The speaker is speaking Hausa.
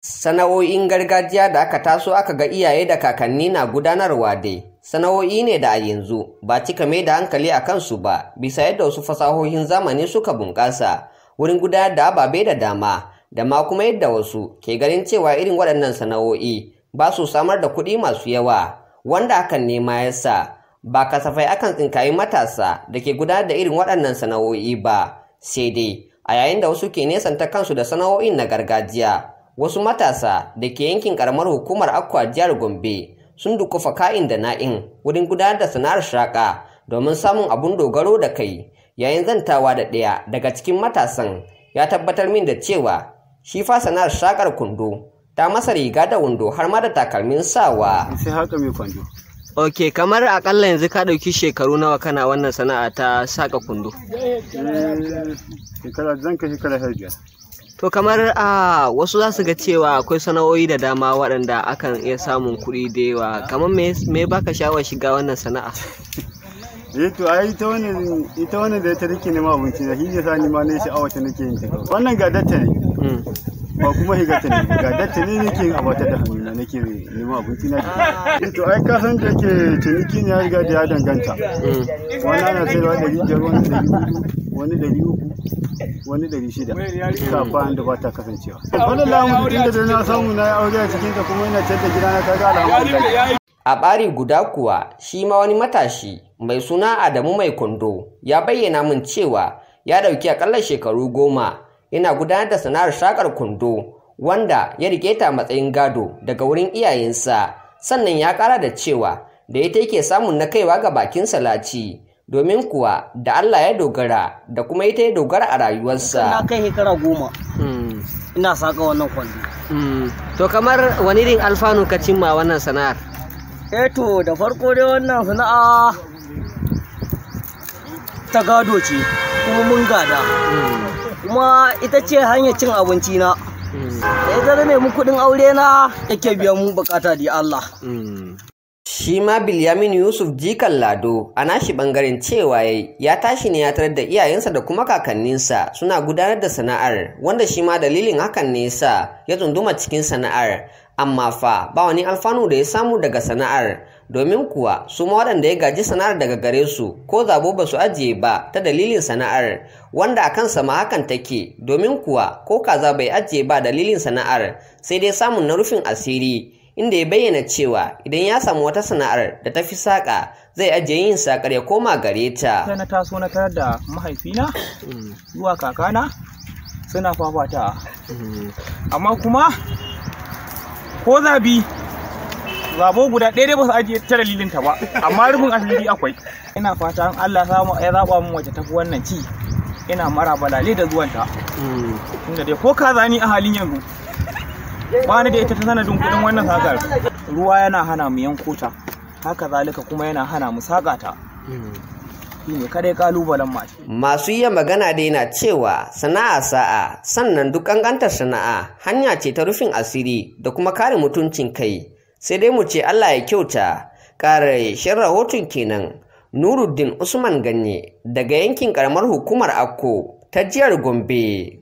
Sana'o'in gargajiya da aka taso aka ga iyaye da kakanni na gudanarwa dai, sana'o'i ne da a yanzu ba cika mai da hankali a kansu ba, bisa yadda wasu fasahohin zamani suka bunƙasa wurin gudanar da ababe da dama, da ma kuma yadda wasu ke ganin cewa irin waɗannan sana'o'i ba su samar da kuɗi masu yawa, wanda hakan ne ma yasa ba kasafai akan tsinkayi matasa da ke gudanar da irin waɗannan sana'o'i ba, sai dai a yayin da wasu ke nesanta kansu da sana'o'in na gargajiya. Wasu matasa da ke yankin karamar hukumar Akwa jihar Gombe sun dukufa ka'in da na'in wurin gudanar da sana'ar shaƙa domin samun abun dogaro da kai. Yayin zantawa da ɗaya daga cikin matasan ya tabbatar min da cewa shi fa sana'ar shaƙar kwando ta masa riga da wando har ma da takalmin sawa. Sai haka mai kwando. Ok, kamar akalla yanzu ka ɗauki shekaru nawa kana wannan sana'a ta saƙa kwando? Shekara zan kai shekara 15. To kamar a wasu za su ga cewa akwai sana'o'i da dama waɗanda akan iya samun kuɗi da yawa, kamar me baka sha'awar shiga wannan sana'a? Eh to ai ita wannan da ita nake nema abinci na shi ne sa ni ma ne sha'awar ta nake yin ta. Wannan gadatta ne. Ba kuma higata ne, gadatta ne nake yin abata da hannuna nake nema abinci na. Eh to ai ka san da yake ciniki ne ya riga da ya danganta. Wani ana sayarwa 500, wani 400, wani 300. Wani 600 ka da ba ta kasancewa. Wannan lamun tun da na samu na aure a cikin ta kuma ina ciyar da gidana kaga alhamdulillah. A ɓari guda kuwa shi ma wani matashi mai suna Adamu Mai Kwando ya bayyana min cewa ya ɗauki akalla shekaru 10 yana gudanar da sana'ar shakar kwando wanda ya rike ta matsayin gado daga wurin iyayensa, sannan ya ƙara da cewa da ita yake samun na kaiwa ga bakin salaci, domin kuwa da Allah ya dogara da kuma ita ya dogara a rayuwarsa. Na kai shekara 10 ina saka wannan kwando. To kamar wani irin alfanu ka cimma wannan sana'ar? Eh to da farko dai wannan sana'a ta gado ce kuma mun gada. Kuma ita ce hanyar cin abinci na. Da ita na nemi kuɗin aure na yake biyan mu bukata da Allah. Shi ma Bilyamin Yusuf Jikan Lado a nashi bangaren cewa ya tashi ne ya tarar da iyayensa da kuma kakanninsa suna gudanar da sana'ar, wanda shi ma dalilin hakan ne yasa ya tsunduma cikin sana'ar, amma fa ba wani alfanu da ya samu daga sana'ar, domin kuwa su ma waɗanda ya gaji sana'ar daga gare su ko zabo ba su ajiye ba ta dalilin sana'ar, wanda a kansa ma hakan take, domin kuwa ko kaza bai ajiye ba dalilin sana'ar, sai dai samun na rufin asiri, inda ya bayyana cewa idan ya samu wata sana'ar da ta fi saƙa zai ajiye yin saƙar ya koma gare ta. Sai na taso na tarar da mahaifina zuwa kakana suna fafata. Amma kuma ko zabi zabo guda ɗaya dai ba su ajiye ta dalilin ta ba, amma rufin asiri akwai. Ina fata in Allah ya zaɓa min wacce tafi wannan ci, ina mara balale da zuwanta. Inda dai ko kaza ni a halin yanzu ba ni da ita ta sanadin kudin wannan sakar. Ruwa yana hana mu yanko ta, haka zalika kuma yana hana mu saka ta. Shine kadai kalubalen masu. Masu iya magana dai na cewa sana'a sa'a, sannan duk kankantar sana'a hanya ce ta rufin asiri da kuma kare mutuncin kai. Sai dai mu ce Allah ya kyauta. Ƙarshen rahoton kenan. Nuruddin Usman Ganye daga yankin karamar hukumar Akko ta jihar Gombe.